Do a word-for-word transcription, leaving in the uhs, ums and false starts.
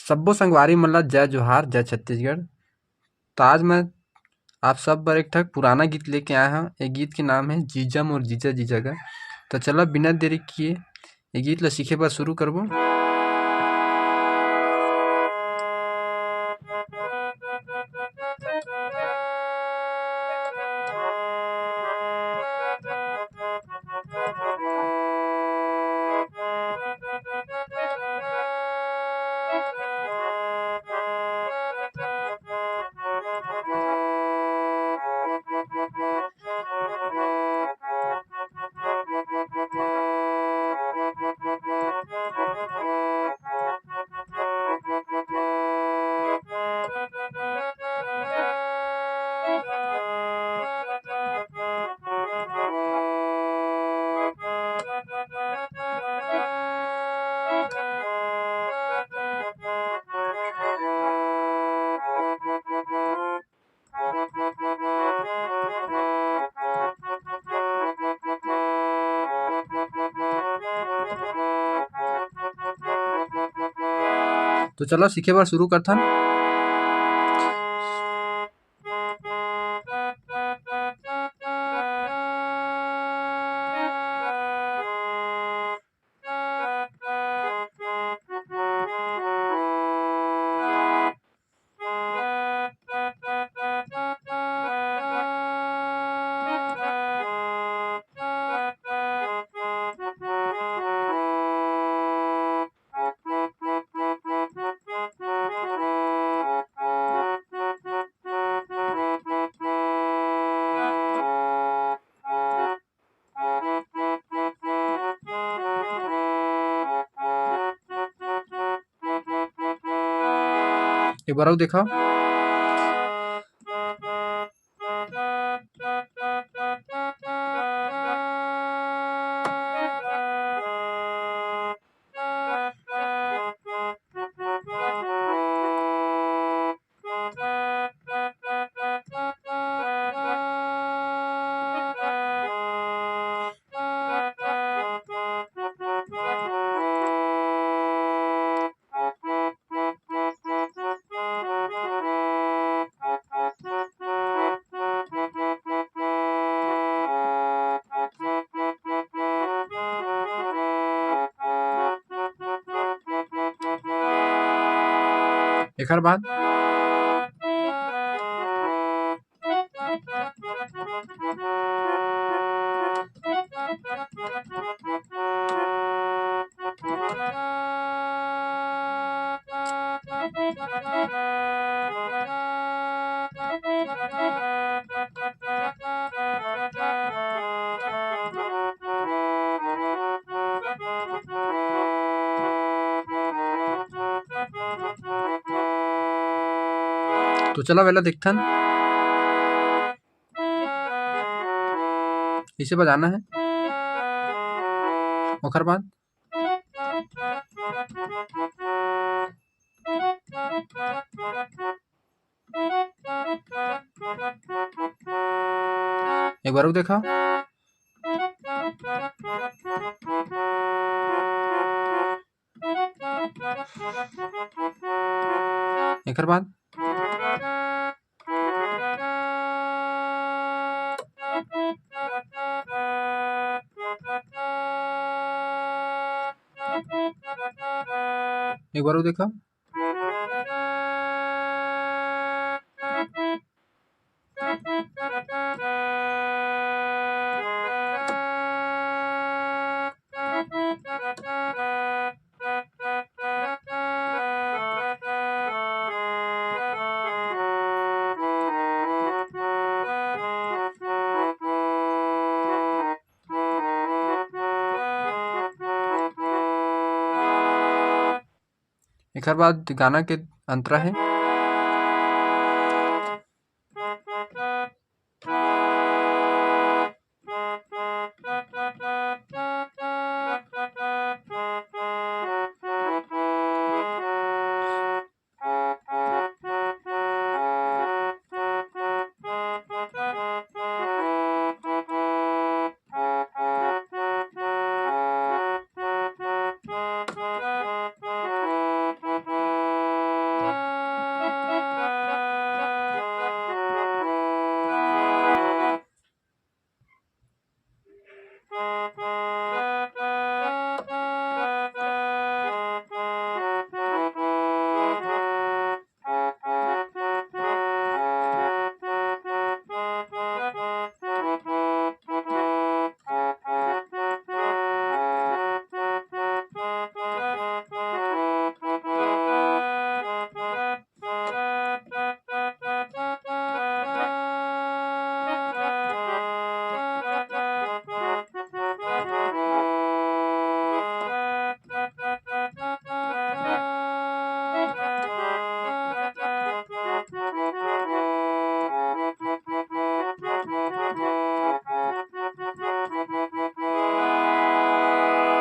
सब्बो संगवारी मन ला जय जोहार, जय छत्तीसगढ़। त आज मैं आप सब बर एक ठक पुराना गीत लेके आए हंव। ये गीत के नाम है जीजा मोर जीजा जीजा का। तो चला बिना देरी किए ये गीत ला सीखे बर शुरू करबो। तो चलो सीखे बर शुरू करथन। एक बार अउ देखा। एकर बाद तो चला, पहला देखथन। इसे बजाना है। ओकर बाद एक बार अउ देखा। एकर बाद एक बार अउ देखा। एकर बाद गाना के अंतरा है।